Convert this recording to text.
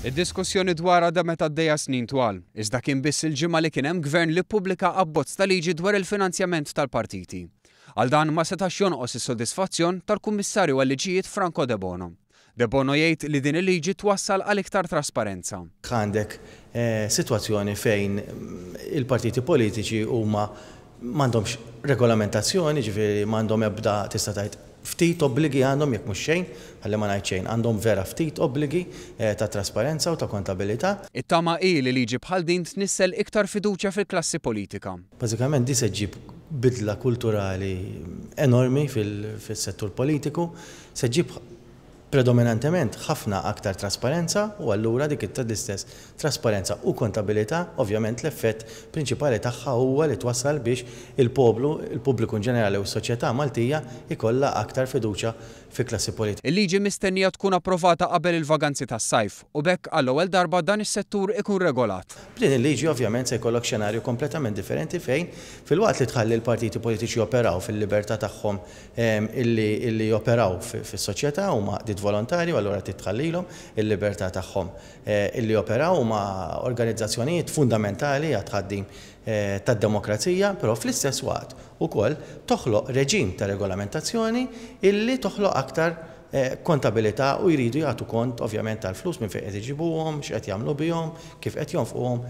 Id-diskussjoni dwarha damet għaddejja snin twal, iżda kien biss il-Ġimgħa li kien hemm Gvern li ppubblika abbozz ta' liġi dwar il-finanzjament tal-partiti. Għal dan ma setax jonqos is-sodisfazzjon tal-Kummissarju għal-Liġijiet Franco Debono. Debono jgħid li din il-liġi twassal għal iktar trasparenza. Għandek sitwazzjoni fejn il-partiti politiċi huma m'għandhomx regolamentazzjoni, ġifieri m'għandhom ebda, tista' tgħid, ftit obbligi għandhom jekk mhux xejn, ħalli ma ngħid xejn, għandhom vera ftit obbligi ta' trasparenza u ta' kontabilità. It-tama hi li liġi bħal din tnissel iktar fiduċja fil-klassi politika. Bażikament din se ġġib bidla kulturali enormi fis-settur politiku, se ġġib predominantement ħafna aktar trasparenza u allura dik l-istess trasparenza u kontabilità ovvjament l-effett prinċipali tagħha huwa li twassal biex il-poplu, il-pubbliku in ġenerali u s-soċjetà Maltija jkollha aktar fiduċja fil-klassi politika. Il-liġi mistennija tkun approvata qabel il-vaganzi tas-sajf u b'hekk għall-ewwel darba dan is-settur ikun regolat. B'din il-liġi ovvjament se jkollok xenarju kompletament differenti fejn filwaqt li tħalli l-partiti politiċi joperaw fil-libertà tagħhom illi joperaw fis-soċjetà, huma għaqdiet volontarji u allura trid tħallilhom il-libertà tagħhom illi joperaw, huma organizzazzjonijiet fundamentali għat-tħaddim tad-demokrazija, però fl-istess waqt ukoll toħloq reġim ta' regolamentazzjoni illi toħloq aktar kontabilità u jridu jagħtu kont ovvjament tal-flus minn fejn qed iġibuhom, x'qed jagħmlu bihom, kif qed jonfquhom.